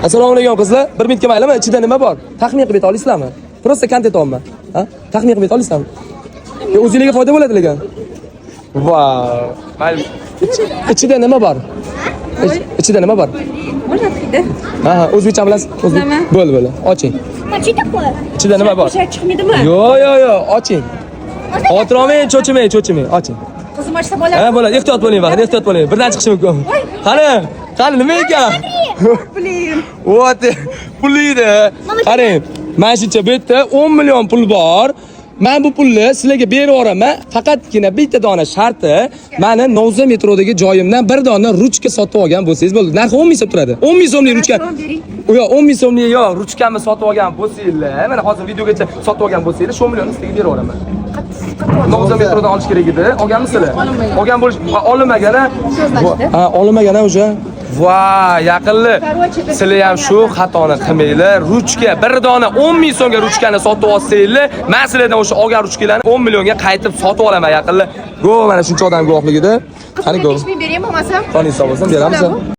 Assalomu alaykum, qizlar. Bir minutga maylimi? Ichida nima bor? Taxmin qilib ayta olasizlarmi? Просто kontent olma. Ha? Taxmin qilib ayta olasizlarmi? Yo, o'zingizga foyda bo'ladi lekin. Vau. Mayli. Ichida nima bor? Ichida nima bor? Можно открыть, да? Ha, o'zbekcha bilasiz? O'zbek. Bilaman. Bo'ldi, bo'ldi. Oching. А что такое? Ichida nima bor? O'sha chiqmaydimi? Yo'q, oching. Xavotir olmang, cho'chimang, cho'chimang. Oching. Qizim ochsa bo'ladi. Ha, bo'ladi. Ehtiyot bo'ling, faqat ehtiyot bo'ling. Birdan chiqishi mumkin. Qani, qani, nima ekan? Блин. Вот, pul edi. Qarang, mana shuncha bu yerda 10 million pul bor. Men bu pulni sizlarga berib yuboraman. Faqatgina bitta dona sharti, mani Novza metrodagi joyimdan bir dona ruchka sotib olgan bo'lsangiz bo'ldi. Narxi 10 ming so'm turadi. 10 ming so'mlik ruchka. Bering. Yo'q, 10 ming so'mlik yo'q, ruchkamni sotib olgan bo'lsanglar, mana hozir videogacha sotib olgan bo'lsanglar, shu millionni sizlarga berib yuboraman. Novza metrodan olish kerak edi. Olganmisizlar? Olgan bo'lish olinmagan, ha? Ha, olinmagan, ha, o'sha. Va, yaqinli. Sizlar ham shu xatoni qilmanglar. Ruchka bir dona 10 ming so'mga ruchkani sotib olsanglar, men sizlardan o'sha olgan ruchkalarni 10 millionga qaytib sotib olaman, yaqinli. Go, mana shuncha odam guvohligida. Qani, go. 5 ming bering bo'lmasam. Qoning sog' bo'lsin, beramiz.